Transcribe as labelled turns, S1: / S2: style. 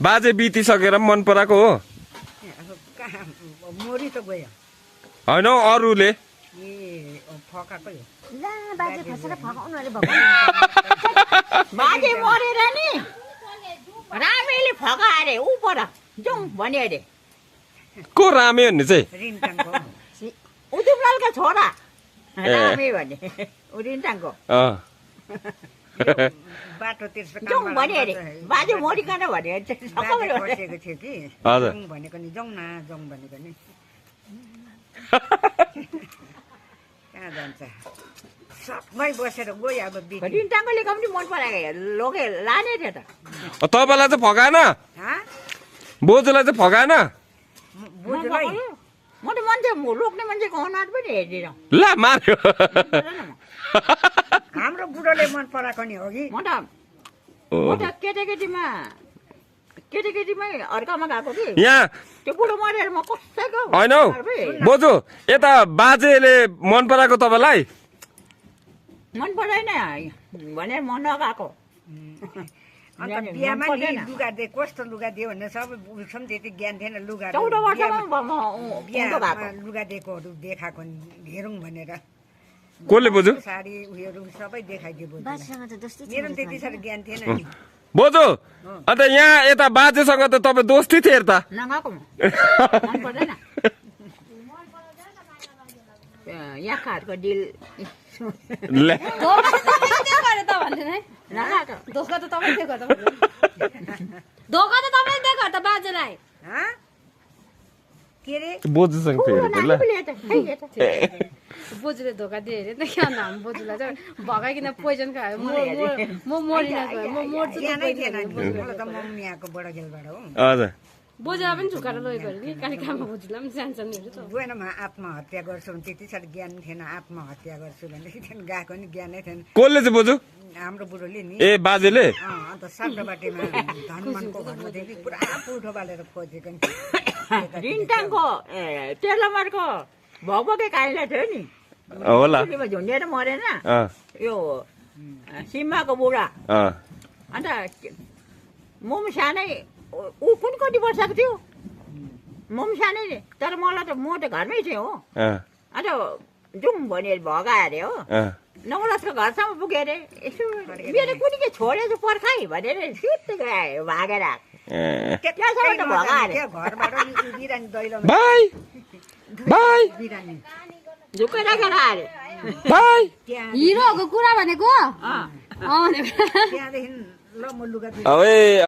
S1: बाजे बितिसकेर पनि मन पराएको हो
S2: मोरी त गयो
S1: होइन अरूले
S2: ए फकाकै हो
S3: ला बाजे खसेर फकाउनु अरे बाजे मरेर नि रामेले फका अरे ऊ पर जाउँ भन्यो अरे
S1: को रामे भन्ने चाहिँ
S2: रिन्टाङको
S3: उदुमलालका छोरा रामे भन्ने ऊ रिन्टाङको
S2: बाटोतिर
S3: जाउँ भन्यो अरे बाजे मरिकन भन्यो
S2: बसेको थियो कि
S1: हजुर।
S2: जाउँ भनेको नि जाउँ न जाउँ भनेको नि कहाँ जान्छ सबमै बसेर गयो अब बिटी
S3: रिन्टाङले पनि मन पराएको लोके लाने थियो त
S1: तपाईँलाई चाहिँ फकाएन
S2: हँ
S1: बोजूलाई चाहिँ फकाएन
S2: बुझ्दै
S3: म त मान्छे रोक्ने मान्छेको अनुहार पनि हेरिदिनँ
S1: ला मार्यो
S2: हाम्रो बुढोले मन पराएको नि हो कि
S3: म त केटाकेटीमै अर्कामा गएको कि
S1: यहाँ
S3: त्यो बुढो मरेर म कसैको
S1: होइन हौ बोजू यता बाजेले मन पराएको तपाईँलाई
S3: मन पर्दैन भनेर म नगएको
S2: अन्त बिहामा नि लुगा दे कस्तो लुगा दियो भनेर सबै उसम त्यति ज्ञान थिएन लुगा
S3: 14 वर्षमा
S2: बिहामा लुगा दिएकोहरू देखाएको हेरौँ भनेर
S1: कसले बोजू
S2: साडी उयोहरू सबै देखाइदियो बोजूलाई।
S3: बाजेसँग त दोस्ती
S2: मेरो पनि त्यति साह्रो ज्ञान थिएन नि
S1: बोजू अन्त यहाँ यता बाजेसँग त तपाईँ दोस्ती थिए त
S3: नगएको म मन पर्दैन यहाँ खाटको डिल
S1: ले
S3: नगएको
S4: धोका त तपाईँले दिएको धोका त तपाईँले दिएको त बाजेलाई
S2: हँ? के अरे
S1: बोजूसँग फेरि त ल
S4: बोजूले धोका दियो अरे नि त क्या हामी बोजूलाई चाहिँ भगाइकन पोइजन खायो म मरिन गएँ म मर्छु त
S2: ज्ञानै थिएन नि मलाई त मम्मी आएको बडा गेलबाट हो
S1: हजुर
S4: बोजूलाई पनि झुकाएर लगेको अरे नि कालिकामा बोजूलाई पनि सानसानोहरू त
S2: गएन म आत्महत्या गर्छु भने त्यति साह्रो ज्ञान थिएन आत्महत्या गर्छु भनेदेखि थिएन गएको नि ज्ञानै थिएन
S1: कसले चाहिँ बोजू
S2: हाम्रो बुढोले नि
S1: ए बाजेले
S2: अन्त सागरबाटीमा धनमानको घरमा देखि पुरा पुठो बालेर खोजेको नि
S3: रिन्टाङको टेलमरको भगभगे काइला थियो नि
S1: होला
S3: झुन्डेर मरेन
S1: अँ,
S3: यो सिम्माको बुढा
S1: अँ।
S3: अन्त म पनि सानै ऊ कुन कति वर्षको थियो म पनि सानै नि तर मलाई त म त घरमै थिएँ हो
S1: अँ,
S3: अन्त जाउँ भने भगायो अरे हो
S1: अँ।
S3: नौलसको घरसम्म पुग्यो अरे यसो मेरो कुनी के छोडेछु पर्खाइ भनेर सित्तै गयो भागेर
S1: ए,
S3: त्यहाँसम्म त भगायो अरे
S2: त्यो घरबाट नि बिरानी दैलो
S1: बाई बाई
S2: बिरानी
S3: झुक्कै राखेर अरे
S1: बाई
S2: त्यहाँ
S4: हिरोहरूको कुरा भनेको
S3: अँ
S4: भनेको
S2: त्यहाँदेखि ल म लुगा
S1: अब ए